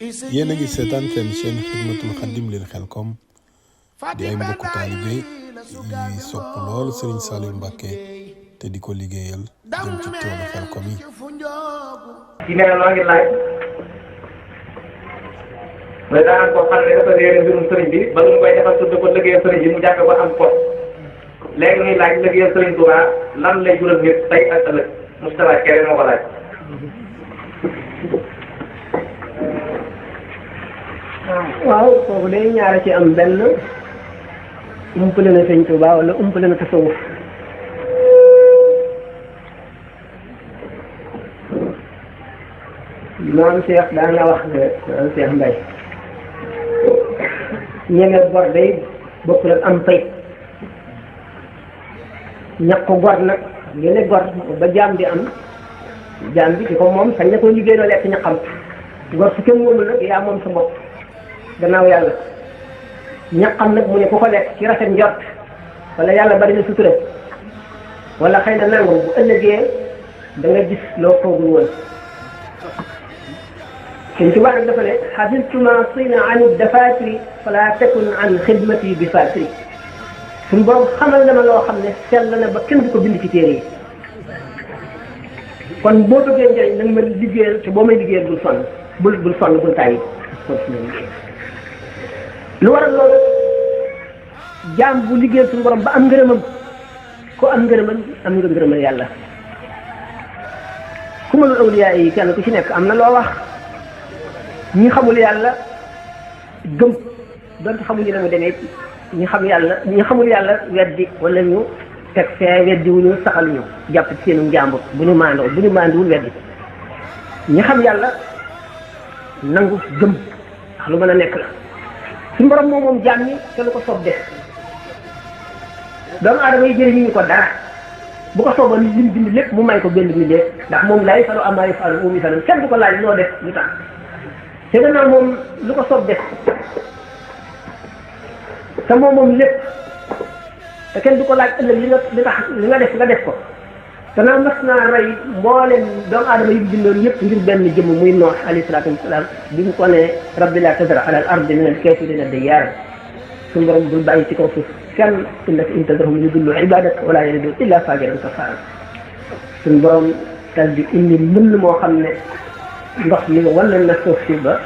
yéen a ngi seetaan seen chaîne Xidmatul Xadim lil Xelcom di ay mbokku taalibe yi sopp lool Serigne Saliou Mbacké te di ko liggéeyal jëm ci toolu Xelcom yi. ci nee na maa ngi laaj mais daanaka koo xam ne dafa réer mbirum sëriñ bi ba mu koy defal tudd ko liggéeyal sëriñ bi mu jàng ba am ko léegi muy laaj liggéeyal sëriñ Touba lan lay jural nit tey ak ëllëg Moustapha Kéré moo ko laaj. waaw kooku day ñaare ci am benn umpale na sëñ Touba wala umpale na tasawuf maam Cheikh daan na wax ne maam Cheikh Mbaye ñeme bor day bokkul ak am pay ñàkk ko gor nag ngeen gor ba jaam di am jaam bi di ko moom sañ na koo liggéey loo lekk ñaqam gor su kenn moomul nag yaa moom sa bopp gannaaw yàlla ñaqam nag mu ne ku ko lekk ci rafet njort wala yàlla bari na sutura wala xëy na nangam bu ëllëgee da nga gis loo foogul woon sëñ Tuubaa nag dafa ne xafidtu ma sina an dafatiri fala takun an xidmati bi fatiri suñu borom xamal na ma loo xam ne sell na ba kenn du ko bind ci téere yi kon boo bëggee njëriñ nag ma liggéeyal te boo may liggéeyal bul sonn bul tàyyi lu waral loolu jaam bu liggéeyal suñu borom ba am ngërëmam ko am ngërëmam am nga ngërëmal yàlla ku mënul awliyaa yi kenn ku ci nekk am na loo wax ñi xamul yàlla gëm donte xamuñu ne mu demee ñi xamul yàlla weddi wala ñu teg fee weddi wu ñu saxal ñu jàpp ci seenu njàmbur bu ñu maanduwul weddi ñi xam yàlla nangu gëm ndax lu mën a nekk la suñu borom moom jaam ñi te lu ko soob def doomu aadama yi jëriñu ñu ko dara bu ko sooboon lim bind lépp mu may ko benn bindee ndax moom lay falu amaa yafalu moom yafalu kenn du ko laaj loo def lu tax te gannaaw moom lu ko soob def te moom lépp te kenn du ko laaj ëllëg li nga def ko gannaaw mas naa rey mboolem doomu aadama yi bindoon yëpp ngir benn jëmm muy Noox alayhi salaatu wasalaam bi mu ko ne rabbi laa tazar ala al ardi min al kaafiriina dayyaaran suñu borom bul bàyyi ci kaw suuf kenn innaka in tazarhum yudillu ibaadak wala yalidu illa faajiran kaffaaran suñu borom dal di indi mbënn moo xam ne ndox mi wan na suuf si ba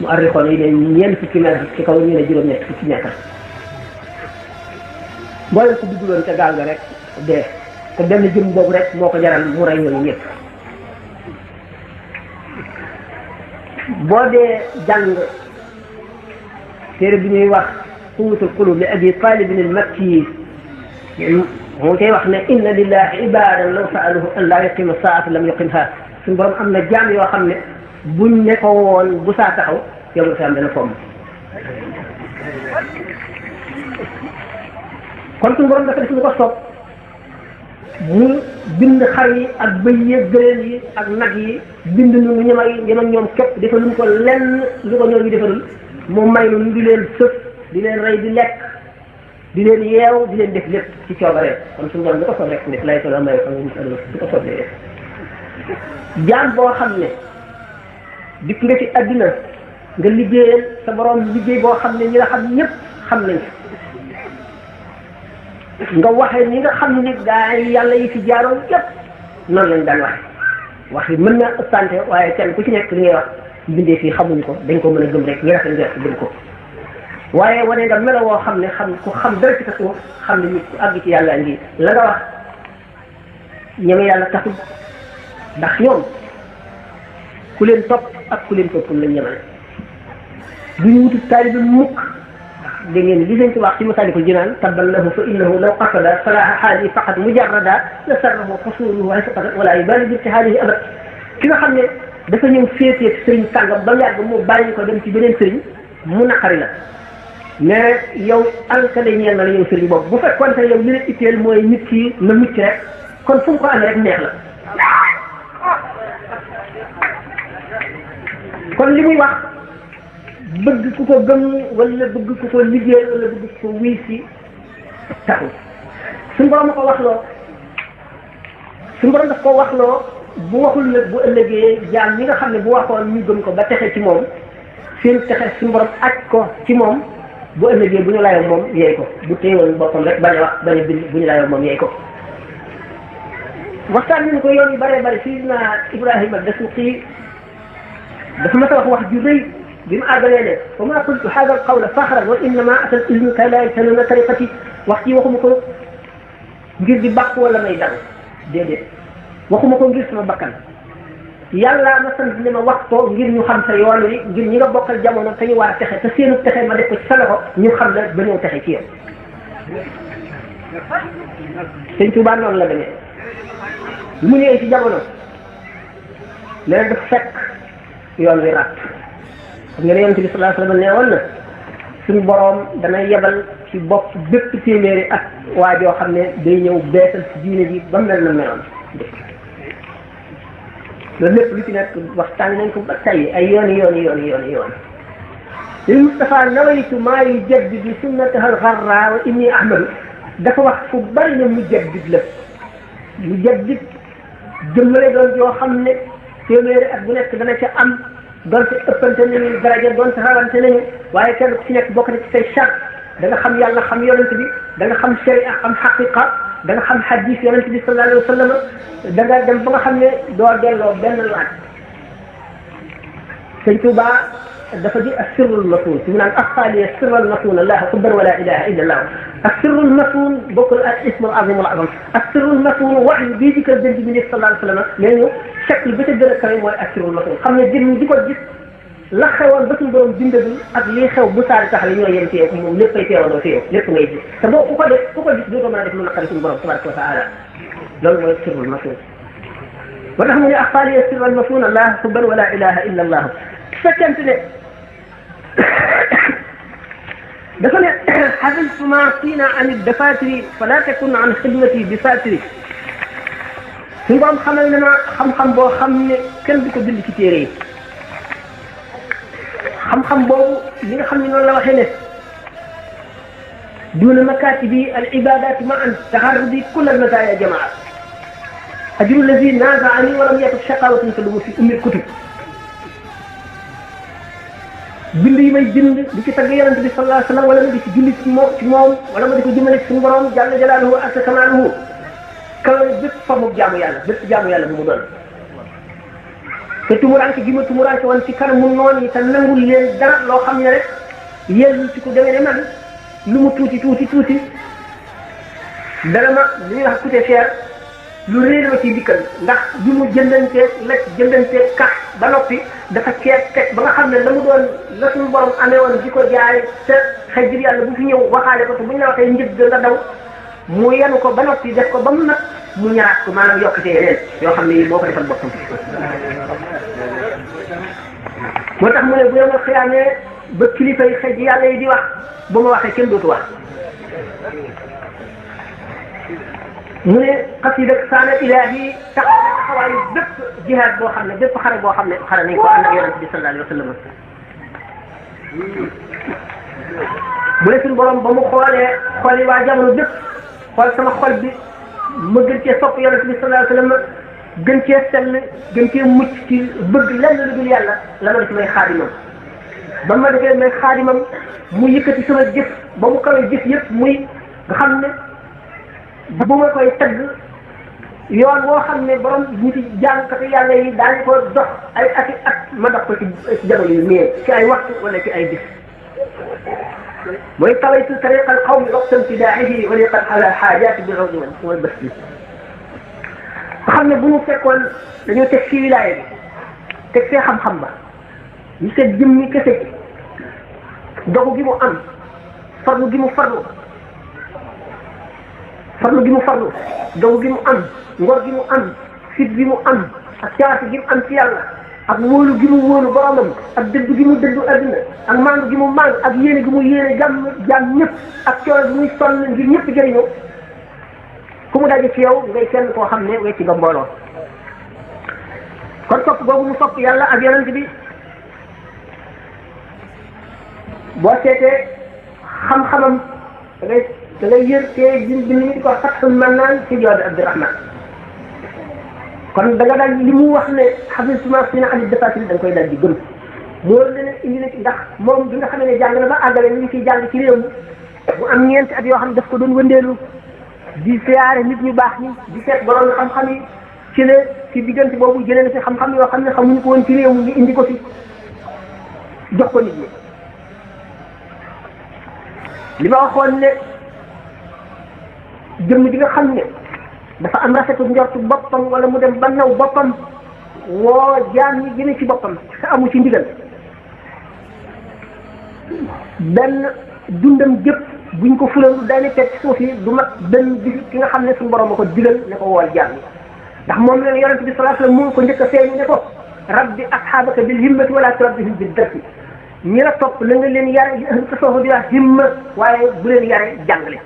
mu arrixoon yi ne ñeent fukki mètre ci kaw ñu ne juróom-ñett fukki mètre mboolem ko dugguloon ca gaal ga rek dee te benn jëm boobu rek moo ko jaral mu rey ñooñu ñëpp boo dee jàng téere bi ñuy wax quwwatul qulub li abi talibin al makki moo koy wax ne inna lillahi ibadan law saaluhu an laa yuqima saata lam yuqimha suñu borom am na jaam yoo xam ne buñ ne ko woon bu saa taxaw yow nga fi am dana fomm kon suñu borom dafa def lu ko soob mu bind xar yi ak bëy yi gëléem yi ak nag yi bind nu ñam ak ñoom képp defaluñ ko lenn lu ko ñor yi defalul mu may nu di leen sëf di leen rey di lekk di leen yeew di leen def lépp ci coobaree kon suñu borom lu ko soob rek def lay solo may xam nga du ko soob def jaam boo xam ne dikk nga ci àddina nga liggéeyal sa borom liggéey boo xam ne ñi la xam ñëpp xam nañ nga waxee ñi nga xam ne gaa yi yàlla yi fi jaaroon yëpp noonu lañ daan wax yi mën naa ëppante waaye kenn ku ci nekk li ngay wax bindee fii xamuñu ko dañ ko mën a gëm rek ñi rafet njort gëm ko waaye wane nga melo woo xam ne ku xam dara ci tasawuf xam ne nit ku àgg ci yàlla ngi la nga wax ñeme yàlla taxul ndax ñoom ku leen topp ak ku leen toppul lañ ñemale duñu wutu taalibe mukk dégg ngeen li leen ci wax ci Masaalikul Jinaan tabban lahu fa innahu law qasada salaaha haalihi faqat mujarrada la sarrahu xusuluhu wa faqat wala yubaali bi ijtihaadihi abad ki nga xam ne dafa ñëw féetee sëriñ sàngam ba mu yàgg mu bàyyi ko dem ci beneen sëriñ mu naqari la mais yow alkale ñeel na la yow sëriñ boobu bu fekkoon te yow li leen itteel mooy nit ki na mucc rek kon fu mu ko amee rek neex la kon li muy wax bëgg ku ko gëm wala bëgg ku ko liggéey wala bëgg ku ko wuy si taxul suñu borom ko waxloo suñu borom daf ko waxloo bu waxul nag bu ëllëgee jaam ñi nga xam ne bu waxoon ñu gëm ko ba texe ci moom seen texe suñu borom aj ko ci moom bu ëllëgee bu ñu layoo moom yeey ko bu téewoon boppam rek bañ a wax bañ a bind bu ñu layoo moom yeey ko. waxtaan nañu ko yoon yu bëree bëri Sidina Ibrahima Dasuuqi dafa ma wax wax ju rëy bi mu àggalee ne wa maa qultu haadha al-qawla faxran wa innamaa atal ilmi kay laa yajhaluuna tariqati wax ci waxuma ko ngir di bàq wala may dal déedéet waxuma ko ngir sama bakkan yàlla ma sant ne ma wax ko ngir ñu xam sa yoon wi ngir ñi nga bokkal jamono te ñu war a texe te seenu texe ma def ko ci sa loxo ñu xam la ba ñëw texe ci yow. Sëñ Tuubaa noonu la demee lu mu ñëwee ci jamono léegi dafa fekk yoon wi ràtt xam nga ne Yonent bi sallallahu alayhi wa sallam nee woon na suñu boroom dana yebal ci bopp bépp téeméeri at waa joo xam ne day ñëw beesal ci diine ji ba mel na meloon loolu lépp lu ci nekk waxtaan nañ ko ba tey ay yoon lil Mustafa nawaytu maa yujaddidu sunnataha al-gharra wa inni ahmadu dafa wax fu bari na mujaddid la mujaddid jëmmale doon yoo xam ne téeméeri at bu nekk dana ca am doonte ëppante nañu daraja doonte rawante nañu waaye kenn ku ci nekk bokk na ci say charte da nga xam yàlla xam yonent bi da nga xam sharia xam xaqiqa da nga xam hadis yonent bi sallallahu alayhi wa sallam da nga dem ba nga xam ne doo delloo benn laaj. Sëñ Tuuba dafa di as-sirrul masuun fi mu naan axaaliya sirral masuun laa xubban wala ilaha illa allah as-sirrul masuun bokkul ak ismul azimul azam as-sirrul masuun wax bii di ko denc bi nekk sallallahu alayhi wa sallam nee ñu chèque bi ca gën a kawe mooy as-sirrul masuun xam ne jëm di ko gis la xewoon ba suñu borom bindagul ak lii xew bu saari taxale ñoo yem ci yow moom léppay teewandoo fi yow lépp ngay gis te boo ku ko gis dootoo mën a def lu naqari suñu borom tabaraka wa taala loolu mooy sirrul masuun ba tax mu ne axaaliya sirral masuun laa xubban wala ilaha illa allah fekkente ne dafa ne xafidtu ma fiina an dafatiri fala takun an xidmati bi fatiri suñu borom xamal ne ma xam-xam boo xam ne kenn du ko bind ci téere yi xam-xam boobu li nga xam ne noonu la waxee ne duna makatibi al ibadati ma an taxarrudi kulla almataya jamaa ajru alladi nazaani wa lam yakun shaqawatun tadumu fi ummi kutub bind yi may bind di ci tagg yonent bi sallallahu alayhi wa sallam wala ma di ci julli ci moom wala ma di ko jëmale ci suñu borom jalla jalaaluhu asa kamaaluhu kawe bépp forme jaamu yàlla bu mu doon te tumuraanke gi ma tumuraanke woon ci kanamu noon yi te nangul leen dara loo xam ne rek yéen ci ko demee ne man lu mu tuuti dana ma li ñuy wax coûté cher lu réer ma ci dikkal ndax bi mu jëndantee kax ba noppi dafa ceeb teg ba nga xam ne la mu doon la suñu borom amee woon di ko jaay te xëy jir yàlla bu fi ñëw waxaale ko te bu ñu la waxee njëg nga daw mu yenu ko ba noppi def ko ba mu nag mu ñaraat ko maanaam yokkute yeneen yoo xam ne moo ko defal boppam moo tax mu ne bu yow nga xiyaamee ba kilifa yi xëy yàlla yi di wax ba ma waxee kenn dootu wax mu ne xasida saana ilaahi tax taxawaayu bépp jihaad boo xam ne bépp xare boo xam ne xare nañ ko ànd ak yonent bi sallallahu alayhi wa sallam mu ne suñu borom ba mu xoolee xool yi waa jamono bépp xool sama xol bi ma gën cee sopp yonent bi sallallahu alayhi wa sallam gën cee sell gën cee mucc ci bëgg lenn lu dul yàlla la ma def may xaadimam ba ma defee may xaadimam mu yëkkati sama jëf ba mu kawee jëf yëpp muy nga xam ne bu ma koy tagg yoon woo xam ne borom ñi ci jàngkati yàlla yi daañu ko dox ay ati at ma dox ko ci jamono yu néew ci ay waxtu wala ci ay bis mooy tawaytu tariqa al qawmi waqta imtidaahihi wa liqad ala xaajaati bi rawdi wal basli nga xam ne bu ñu fekkoon dañoo teg ci wilaaya bi teg see xam-xam ba ñu seet jëmmi kese gi dogu gi mu am farlu gi mu farlu dogu gi mu am ngor gi mu am fit gi mu am ak caasi gi mu am ci yàlla ak wóolu gi mu wóolu boromam ak dëddu gi mu dëddu adduna ak maandu gi mu maandu ak yéene gi mu yéene jàmm ñëpp ak coono gi muy sonn ngir ñëpp jëriñoo ku mu daje ci yow ngay kenn koo xam ne wecci nga mbooloo kon sopp boobu mu sopp yàlla ak yonent bi boo seetee xam-xamam da ngay yër te bind ni di ko Fathul Mannaan ci Jawdi Abdurahman kon da nga daal li mu wax ne xafistu maa fiina ani dafaatiri da nga koy daal di gëm moo leen indi na ci ndax moom bi nga xam ne jàng na ba àggale li ñu ciy jàng ci réew mi mu am ñeenti at yoo xam ne daf ko doon wëndeelu di siyaare nit ñu baax ñi di seet borom xam-xam yi ci la ci diggante boobu jëlee na fi xam-xam yoo xam ne xamuñu ko woon ci réew mi ñu indi ko fi jox ko nit ñi li ma waxoon ne jëmm ji nga xam ne dafa am rafetu njortu boppam wala mu dem ba naw boppam woo jaam ñi jëme ci boppam te amu ci ndigal benn dundam jëpp buñ ko fulandu daane teg ci suuf yi du mat benn bis ki nga xam ne suñu borom a ko digal ne ko wool jaam ñi ndax moom leen yonente bi sallallahu alayhi wasallam mu ko njëkk a feeñu ne ko rabbi ashaabaka bil himmati wala turabbihim bid darsi ñi la topp la nga leen yare li ahlu tasawuf di wax himma waaye bu leen yare jàngale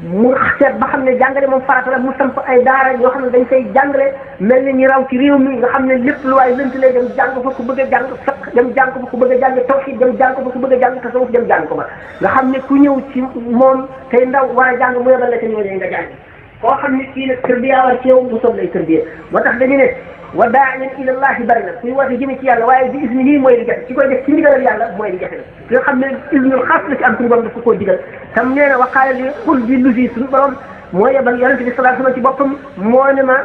mu seet ba xam ne jàngale moom farata la mu samp ay daara yoo xam ne dañ koy jàngale mel ni ñu raw ci réew mi nga xam ne lépp lu waaye lënt lay dem jàng fa ku bëgg a jàng fiqh dem jàng fa ku bëgg a jàng tawhid dem jàng fa ku bëgg a jàng tasawuf dem jàng ko fa nga xam ne ku ñëw ci moom tey ndaw war a jàng mu yebal la ca ñooñu nga jàng koo xam ne kii nag tërbiya war ci yow mu soog lay tërbiya moo tax dañu ne wa daa'iyan ila llahi bari na kuy woote jëme ci yàlla waaye bi isnihi mooy li jafe ci koy def ci ndigalal yàlla mooy li jafe la ki nga xam ne isnul xaas la ci am suñu borom dafa koo digal tam nee na wa qaala li qul bi lusi suñu borom moo yebal yonente bi sallallahu alayhi wasallam ci boppam moo ne ma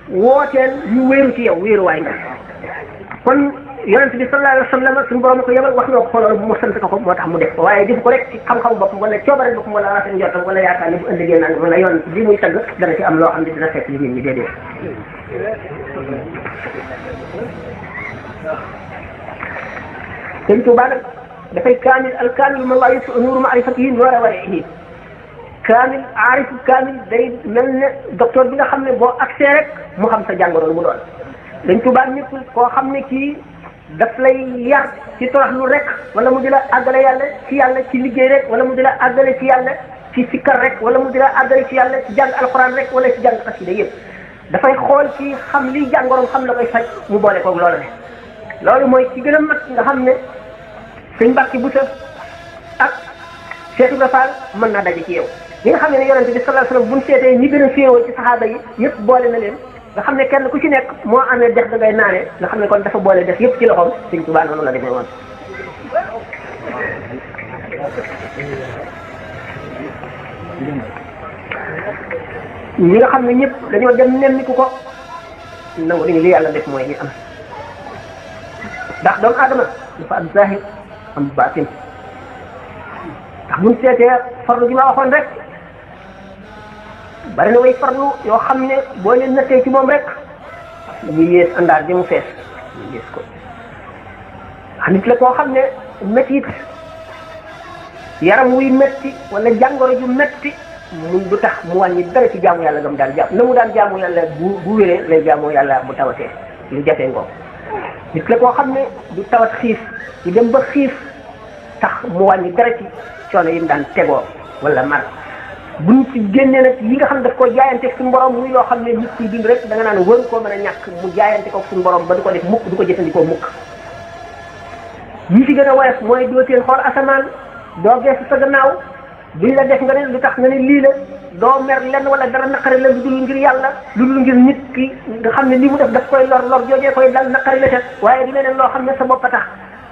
wooteel ñu wéeru ci yow wéeru waay nga kon yonente bi sallallahu alayhi wasallam suñu borom ko yebal wax na ko xoolal bu mu sant ko moo tax mu def ko waaye def ko rek ci xam-xamu boppam wala coobare boppam wala rafet njortam wala yaakaar ne bu ëllëgee naan wala yoon bi muy tagg dana ci am loo xam ne dina fekk li ñi déedéet Sëñ Tuubaa nag dafay kaamil al kaamil man laa yus'u nuuru ma'rifatihi nuura wari'ihi kaamil aarif kaamil day mel ne docteur bi nga xam ne boo accès rek mu xam sa jàngoro lu mu doon Sëñ Tuubaa ñëpp koo xam ne kii daf lay yar ci toroxlu rek wala mu di la àggale yàlla ci liggéey rek wala mu di la àggale ci yàlla ci sikkar rek wala mu di la àggale ci yàlla ci jàng alxuraan rek wala ci jàng xasida yëpp dafay xool ci xam liy jàngoroom xam la koy faj mu boole koog loolu ne loolu mooy ci gën a mat nga xam ne sëñ Mbàkke Buso ak Cheikh Ibra Fall mën naa daje ci yow ñi nga xam ne yonente bi sallallahu alayhi wasallam buñ seetee ñi gën a féewoo ci saxaaba yi yëpp boole na leen nga xam ne kenn ku ci nekk moo amee def da ngay naane nga xam ne kon dafa boole def yëpp ci loxoom sëñ Tuubaa noonu la demee woon ñi nga xam ne ñëpp dañoo dem nemmiku ko nangu dañu li yàlla def mooy ñi am ndax doomu aadama dafa am zahir am baatin ndax buñ seetee farlu gi ma waxoon rek bari na way farlu yoo xam ne boo leen nattee ci moom rek ñu yées àndaar bi mu fees ñu yées ko nit la koo xam ne métit yaram wuy metti wala jàngoro ju metti mun du tax mu wàññi dara ci jaamu yàlla gam daan jàpp na mu daan jaamu yàlla bu wéree lay jaamu yàlla bu tawatee lu jafee ngoo nit la koo xam ne du tawat xiif du dem ba xiif tax mu wàññi dara ci coono yi mu daan tegoo wala mar buñ ci génnee nag yi nga xam ne daf koo jaayante suñu borom muy loo xam ne nit kuy dund rek da nga naan waru koo mën a ñàkk mu jaayante ko suñu borom ba du ko def mukk du ko jëfandikoo mukk yi ci gën a woyof mooy doo teen xool asamaan doo geesu sa gannaaw buñ la def nga ne lu tax nga ne lii la doo mer lenn wala dara naqari la lu dul ngir yàlla lu dul ngir nit ki nga xam ne li mu def daf koy lor joojee koy dal naqari la te waaye du leneen loo xam ne sa bopp a tax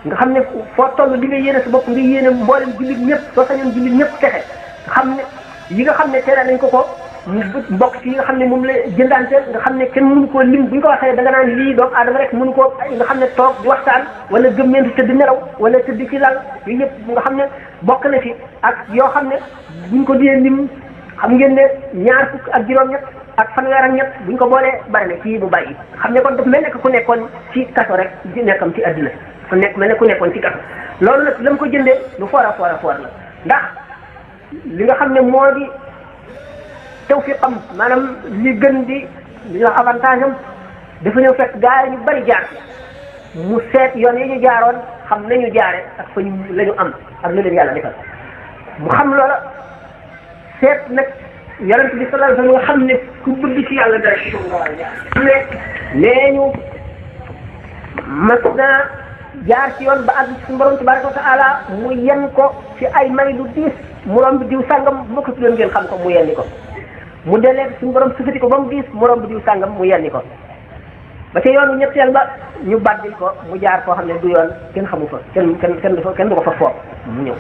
nga xam ne foo toll li nga yéene sa bopp nga yéene mboolem jullit ñëpp soo sañoon jullit ñëpp texe nga xam ne yi nga xam ne tere nañ ko mu mbokk ci yi nga xam ne moom la jëndante nga xam ne kenn mënu koo lim bu ñu ko waxee da nga naan lii doomu aadama rek mënu koo nga xam ne toog di waxtaan wala gëmmeentu tëdd nelaw wala tëdd ci lal yooyu yëpp nga xam ne bokk na ci ak yoo xam ne buñ ko dee lim xam ngeen ne ñaar fukk ak juróom-ñett ak fanweer ak ñett buñ ko boolee bari na kii mu bàyyi xam ne kon daf mel ne ku nekkoon ci kaso rek di nekkam ci àddina dafa nekk mel ne ku nekkoon ci kaso loolu nag la mu ko jëndee lu foor a foor la ndax li nga xam ne moo di tawfiqam maanaam li gën di li ñuy wax avantage am dafa ñëw fekk gaa yi ñu bari jaar mu seet yoon yi ñu jaaroon xam nañu jaare ak fa ñu la ñu am ak li leen yàlla defal mu xam loola seet nag yonent bi sallallahu alayhi wa sallam nga xam ne ku bëgg ci yàlla dara ci nga war a jaar nee ñu mas na jaar ci yoon ba àgg ci suñu borom tabaraka wa taala mu yen ko ci ay may lu diis mu romb diw sàngam bu ma ko tuddoon ngeen xam ko mu yenni ko mu delee suñu borom sufati ko ba mu diis mu romb diw sàngam mu yenni ko ba ca yoonu ñetteel ba ñu bàddil ko mu jaar foo xam ne du yoon kenn xamu fa kenn du ko fa foofu mu ñëw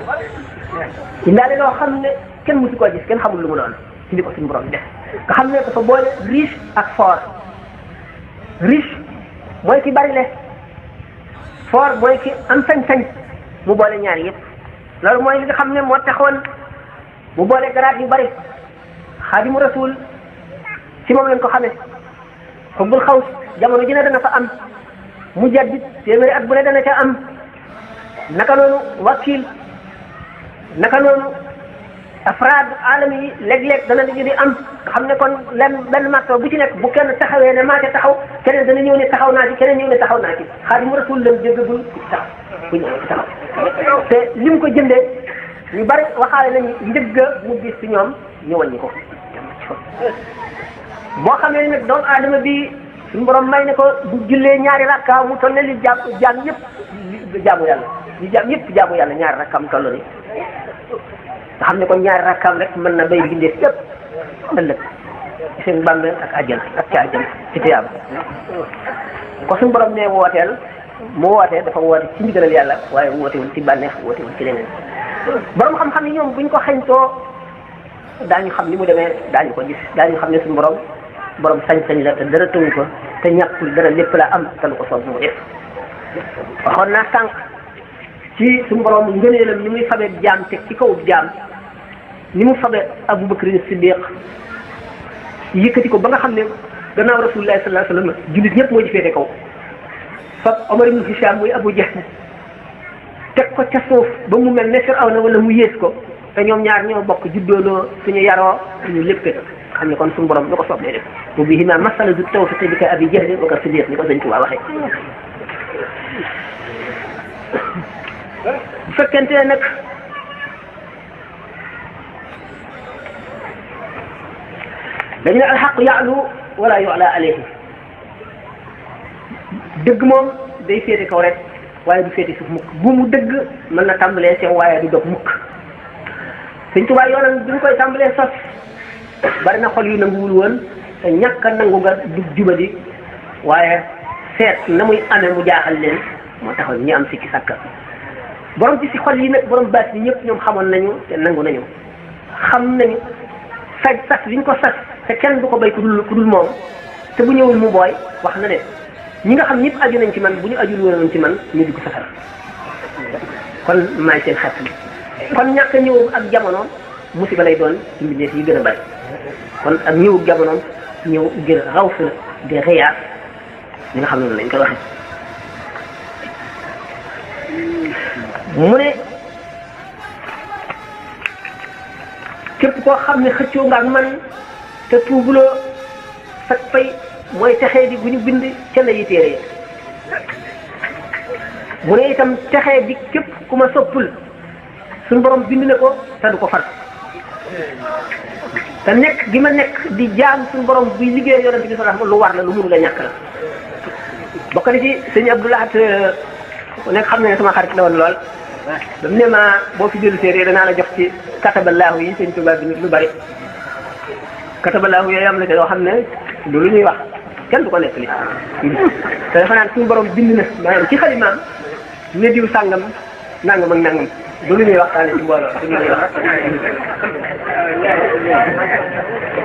indaale loo xam ne kenn musu koo gis kenn xamul lu mu doon ci li ko suñu borom def nga xam ne dafa boole riche ak fort riche mooy ki bari le fort mooy ki am sañ-sañ mu boole ñaar yëpp loolu mooy li nga xam ne moo taxoon mu boole garaat yu bari xaadimu rasul ci moom lañ ko xamee xubbul xaws jamono ji ne dana fa am mujaddid téeméeri at bu ne dana ca am naka noonu wakil naka noonu afraad alami yi léeg-léeg dana di am nga xam ne kon benn marto bu ci nekk bu kenn taxawee ne maa ca taxaw keneen dana ñëw ne taxaw naa ci keneen ñëw ne taxaw naa ci xaadimu rasul lam déggagul taxaw ku ñëw ci taxaw te li mu ko jëndee ñu bari waxaale nañu njëgga mu gis ci ñoom ñu wàññi ko boo xamee nag doomu aadama bi suñu borom may ne ko bu jullee ñaari rakka mu toll ne li jaam yëpp jaamu yàlla li jaam yëpp jaamu yàlla ñaari rakkaam toll ni nga xam ne kon ñaari rakkaam rek mën na bay bindee yëpp ëllëg ci seen bàmmeel ak àjjana ak ci àjjana ci tiyaaba ko suñu borom ne wooteel mu wootee dafa woote ci ndigalal yàlla waaye wootewul ci bànneex wootewul ci leneen borom xam-xam yi ñoom buñ ko xañtoo daañu xam ni mu demee daañu ko gis daañu xam ne suñu borom sañ-sañ la te dara tëngu ko te ñàkkul dara lépp la am te lu ko soob mu def waxoon naa sànq ci suñu borom ngëneelam ni muy fabee jaam teg ci kaw jaam ni mu fabee Abu Bakr Siddiq yëkkati ko ba nga xam ne gannaaw Rasulullah sallallahu alayhi wa sallam jullit ñëpp moo ci féete kaw fab Omar ibn Hisham muy Abu Jahl teg ko ca suuf ba mu mel ne Firawna wala mu yées ko te ñoom ñaar ñoo bokk juddoonoo suñu yaroo suñu lépp xam ne kon suñu borom lu ko soob lay def bu bii ma masala du tawfiq bi ka Abi Jahl wa ka Siddiq ni ko sëñ Tuubaa waxee bu fekkente ne nag dañu ne alxaq ya'lu wala yu'la alayhi dëgg moom day féete kaw rek waaye du féete suuf mukk bu mu dëgg mën na tàmbalee sew waaye du dog mukk sëñ Tuubaa yoonam bi ñu koy tàmbalee sos bari na xol yu nanguwul woon te ñàkk a nangu nga du jubadi waaye seet na muy amee mu jaaxal leen moo taxoon ñu am sikki sàkka borom ci si xol yi nag borom baat yi ñëpp ñoom xamoon nañu te nangu nañu xam nañu sas liñ ko sas te kenn du ko bay ku dul moom te bu ñëwul mu booy wax na ne ñi nga xam ñëpp aju nañ ci man bu ñu ajul woon ci man ñu dugg safara kon maay seen xet bi kon ñàkk a ñëw ak jamono musiba lay doon ci mbindeef yi gën a bari kon ak ñëw ak jamonoom ñëw gën a raw fi la de réyaat li nga xam ne noonu lañ koy waxee mu ne képp koo xam ne xëccoo nga ak man te tuubuloo sag fay mooy texee di bu ñu bind ca yi téere mu ne itam texee di képp ku ma soppul suñu borom bind na ko te du ko far te nekk gi ma nekk di jaam suñu borom buy liggéey yonent bi sallallahu alayhi wasallam lu war la lu mënu la ñàkk la bokk na ci sëñ Abdou Lahat nekk xam ne sama xarit la woon lool dam ne ma boo fi jël séeréer danaa la jox ci katabalaahu yi sëñ Tuubaa bi lu bari katabalaahu yooyu am na te yoo xam ne du lu ñuy wax kenn du ko nekk li te dafa naan suñu borom bind na maanaam ci xalimaam ne diw sàngam nangam ak nangam du lu ñuy waxtaane ci mbooloo du lu ñuy wax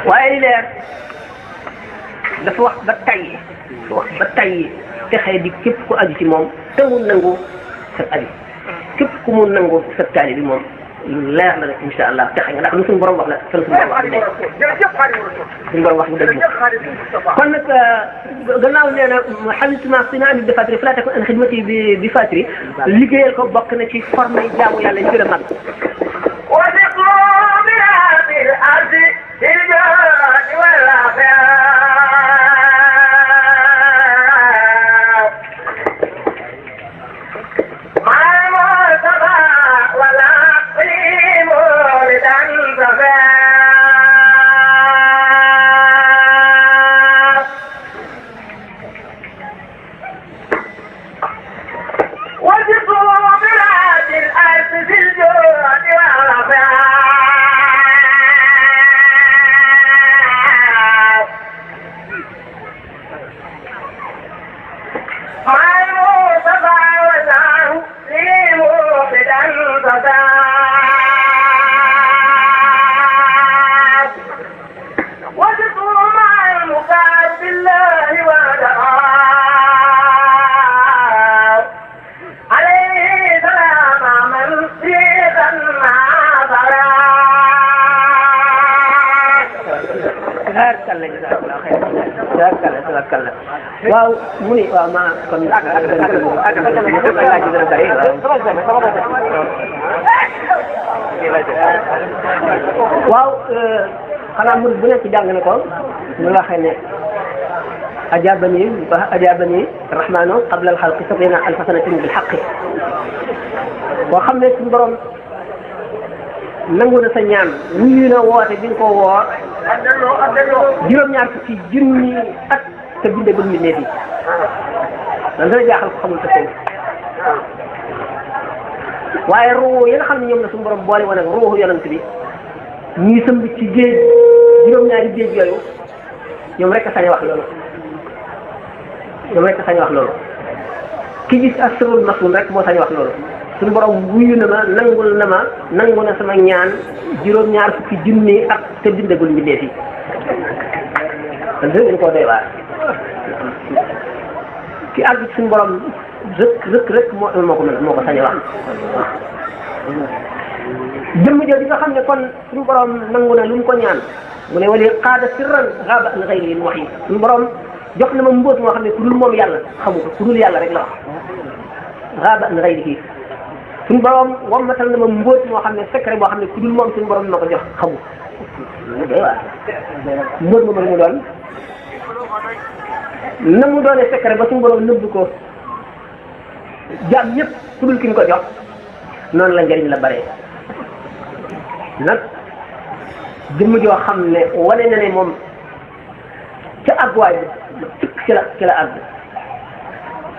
waaye li leer dafa wax ba tay texee di képp ku aju ci moom te mu nangu sa aju képp ku mu nangu sa taali bi moom leer na rek insha allah texe nga ndax lu suñu borom wax la fan suñu borom wax dëgg suñu borom wax bu dëgg kon nag gannaaw nee na xalisma sinaani bi fatri fala takun an xidmati bi fatri liggéeyal ko bokk na ci formé jaamu yàlla ñu gën a mag وجدوا بلاد الأرض في الجود tabarkalla waaw mu ni waaw ma kon waaw xanaa mu bu nekk jàng na ko ñu waxee ne ajabani rahmanu qabla al-xalqi sab'ina alfa sanatin bil haqqi boo xam ne suñu borom nangu na sa ñaan wuyu na woote bi nga ko woo juróom-ñaar fukki junni at te bindagul mbindeef yi lan dana jaaxal ko xamul sa seen waaye ruuxu yi nga xam ne ñoom la suñu borom boole woon ak ruuxu yonent bi ñii sëmb ci géej juróom-ñaari géej yooyu ñoom rek a sañ wax loolu ki gis asrul masun rek moo sañ wax loolu suñu borom wuyu na ma nangu na sama ñaan juróom-ñaar fukki junni ak te bindagul mbindeef yi dan dañ koo doy waar ki àgg ci suñu borom rek moo ko sañ wax jëmm jooju nga xam ne kon suñu borom nangu na lu mu ko ñaan mu ne wali qaada sirran xaaba an xayri mu wax yi suñu borom jox na ma mbóot moo xam ne ku dul moom yàlla xamu ko ku dul yàlla rek la wax xaaba an xayri kii suñu borom wammatal na ma mbóot moo xam ne secret boo xam ne ku dul moom suñu borom ma ko jox xamu ko waaw mbóot ma mu doon na mu doonee secret ba suñu borom nëbb ko jaam ñëpp ku dul ki ñu ko jox noonu la njëriñ la bare nag jëmm joo xam ne wane na ne moom ca àgguwaay bi ci la àgg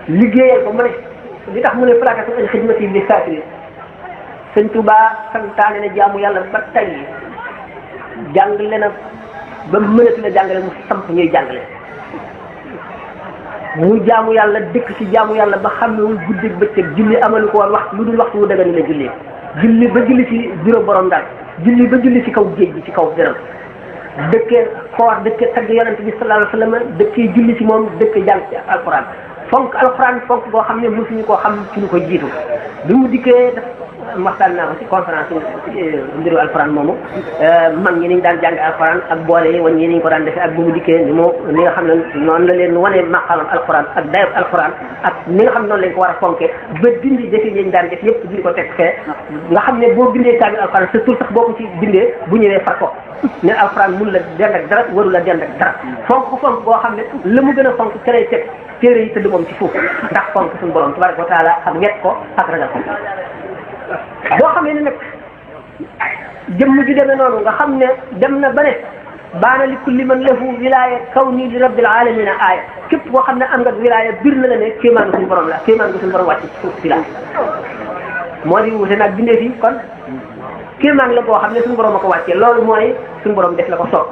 liggéeyal ko mu ne li tax mu ne plakatu al xidmati li saakiri sëñ Tuubaa santaane ne jaamu yàlla ba tey jàngale na ba mënati la jàngale mu samp ñuy jàngale mu jaamu yàlla dëkk ci jaamu yàlla ba xamewul guddeeg bëccëg julli amalu ko woon waxtu lu dul waxtu wu dagani la julli ba julli ci bureau borom daal julli ba julli ci kaw géej gi ci kaw dërëm dëkkee xoor dëkkee tagg yonent bi sallallahu alayhi wa sallam dëkkee julli ci moom dëkkee jàng ci alquran fonk alquran fonk boo xam ne mosuñu koo xam ci lu ko jiitu bi mu dikkee waxtaan naa ko ci conférence mbiru alquran moomu mag ñi niñ daan jàng alquran ak boole yi wan ñi niñ ko daan defee ak bu mu dikkee ni nga xam ne noonu la leen wane maqaamam alquran ak dayob alquran ak ni nga xam ne noonu lañ ko war a fonke ba dindi defe yi daan def yëpp di ko teg fee nga xam ne boo bindee kaamil alquran sa tur sax boo ko ci bindee bu ñëwee far ko ne alquran mun la dend ak dara waru la dend ak dara fonk boo xam ne la mu gën a fonk ca lay teg téere yi tëdd moom ci suuf ndax fonk suñu borom tabaraka wa taala ak wet ko ak ragal ko boo xamee ne nag jëmm ji demee noonu nga xam ne dem na ba ne baana li kulli man lahu wilaya kawni li rabbil alamina aaya képp boo xam ne am nga wilaya bir na la ne kéemaanu suñu borom la kéemaanu suñu borom wàcc ci suuf si la moo di wute nag bindee fi kon kéemaan la boo xam ne suñu borom a ko wàccee loolu mooy suñu borom def la ko soob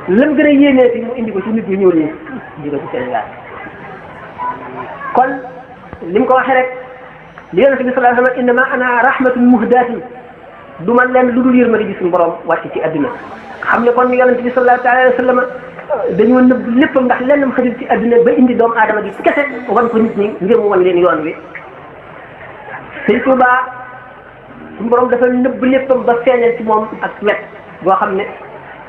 lam gën a yéenee fi mu indi ko ci nit ñi ñuul ñi indi ko ci Sénégal kon li mu ko waxee rek li yonente bi sallallahu alayhi wa sallam innama ana rahmatun muhdatin du man leen lu dul yërmande ji suñu borom wàcc ci adduna xam ne kon yonente bi sallallahu alayhi wa sallam dañoo nëbb léppam ndax lennam xajul ci adduna ba indi doomu aadama gi kese wan ko nit ñi ngir mu wan leen yoon wi Sëñ Tuubaa suñu borom dafa nëbb léppam ba feeñal ci moom ak wet boo xam ne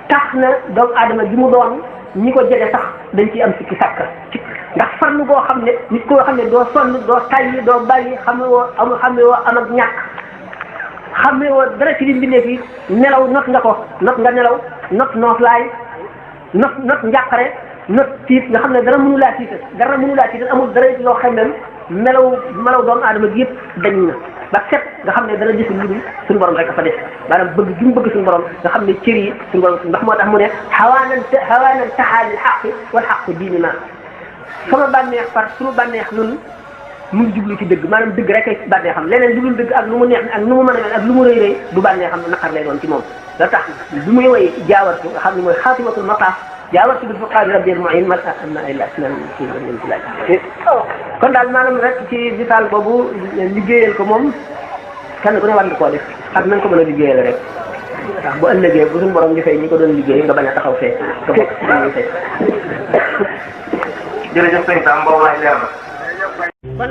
tax na doomu aadama gi mu doon ñi ko jege sax dañ ciy am sikki sàkk ndax farlu boo xam ne nit koo xam ne doo sonn doo tayyi doo bàyyi xam ne woo am ak ñàkk xam ne woo dara ci li mbindee fi nelaw not nga ko not nga nelaw not nooflaay not njàqare not tiit nga xam ne dara mënu laa tiital amul dara loo xam ne melaw doomu aadama gi yëpp dañ na ba set nga xam ne dara gisul lu dul suñu borom rek a fa def maanaam bëgg gi mu bëgg suñu borom nga xam ne cër yi suñu borom ndax moo tax mu ne xawaanan taxaalil xaqi wal xaqu diini ma sama bànneex par suñu bànneex nun mu ngi jublu ci dëgg maanaam dëgg rek ay bànneexam leneen lu dul dëgg ak lu mu neex ak nu mu mën a mel ak lu mu rëy rëy du bànneexam naqar lay doon ci moom da tax bi muy woy jaawartu nga xam ne mooy xaatimatul mataaf jaawartu bil fuqaari rabbil mu'in man am ay laaj nan ci laaj kon daal maanaam rek ci misaal boobu liggéeyal ko moom kenn ku ne war nga koo def ak nañ ko mën a liggéeyal rek ndax bu ëllëgee bu suñu borom di fay ñi ko doon liggéey nga bañ a taxaw fee nga bokk ci ñuy fay jërëjëf sëñ Sam boobu laay leer na